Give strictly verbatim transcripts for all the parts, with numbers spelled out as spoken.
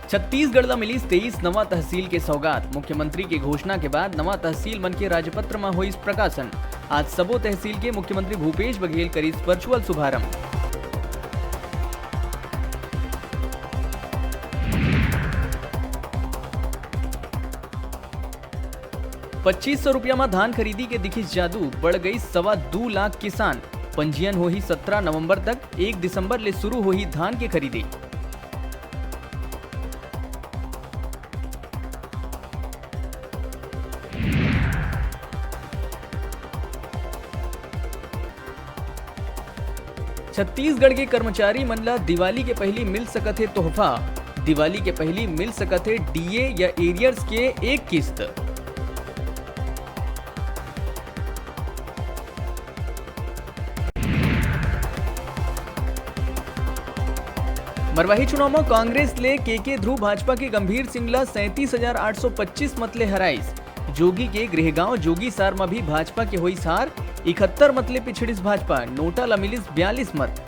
छत्तीसगढ़ ला मिलिस तेईस नवा तहसील के सौगात। मुख्यमंत्री के घोषणा के बाद नवा तहसील मन के राजपत्र म होइस प्रकाशन। आज सबो तहसील के मुख्यमंत्री भूपेश बघेल करिस वर्चुअल शुभारंभ। पच्चीस सौ रुपया म धान खरीदी के दिखिस जादू, बढ़ गई सवा दू लाख किसान। पंजीयन होही सत्रह नवंबर तक, एक दिसंबर ले शुरू होही धान के खरीदी। छत्तीसगढ़ के कर्मचारी मन ला दिवाली के पहिली मिल सकत हे तोहफा। दिवाली के पहिली मिल सकत हे डीए या एरियर्स के एक किस्त। मरवाही चुनाव म कांग्रेस ले केके ध्रुव भाजपा के गंभीर सिंह ला सैंतीस हजार आठ सौ पच्चीस मत ले हराइस। जोगी के गृहगांव जोगीसार म भी भाजपा के होइस हार, इकहत्तर मत ले पिछड़िस भाजपा, नोटा ला मिलिस बयालीस मत।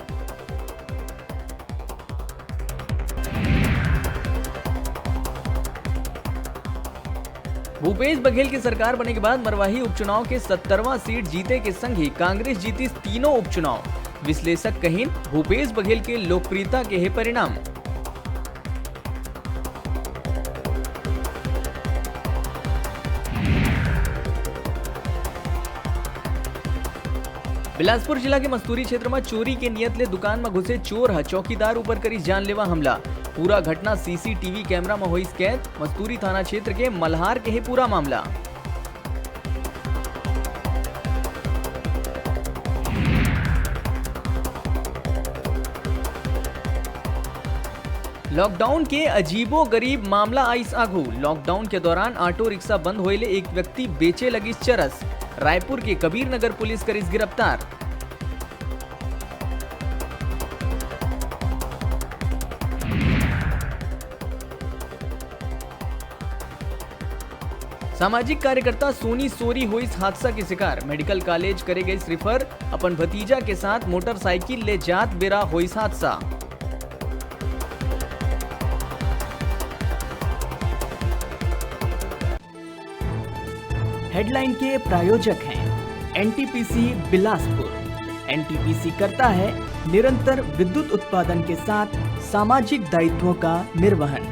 भूपेश बघेल के सरकार बने के बाद मरवाही उपचुनाव के सत्तरवां सीट जीते के संग ही कांग्रेस जीतिस तीनों उपचुनाव। विश्लेषक कहिन, भूपेश बघेल के लोकप्रियता के हे परिणाम। बिलासपुर जिला के मस्तूरी क्षेत्र म चोरी के नियत ले दुकान म घुसे चोर ह चौकीदार ऊपर करिस जानलेवा हमला। पूरा घटना सीसीटीवी कैमरा म होइस कैद। मस्तूरी थाना क्षेत्र के मल्हार के हे पूरा मामला। लॉकडाउन के अजीबो गरीब मामला आइस आघू। लॉकडाउन के दौरान ऑटो रिक्शा बंद होए ले एक व्यक्ति बेचे लगिस चरस। रायपुर के कबीर नगर पुलिस करिस गिरफ्तार। सामाजिक कार्यकर्ता सोनी सोरी होइस हादसा के शिकार। मेडिकल कॉलेज करे गइस रिफर, अपन भतीजा के साथ मोटरसाइकिल ले जात बेरा होइस हादसा। हेडलाइन के प्रायोजक हैं एनटीपीसी बिलासपुर। एनटीपीसी करता है निरंतर विद्युत उत्पादन के साथ सामाजिक दायित्वों का निर्वहन।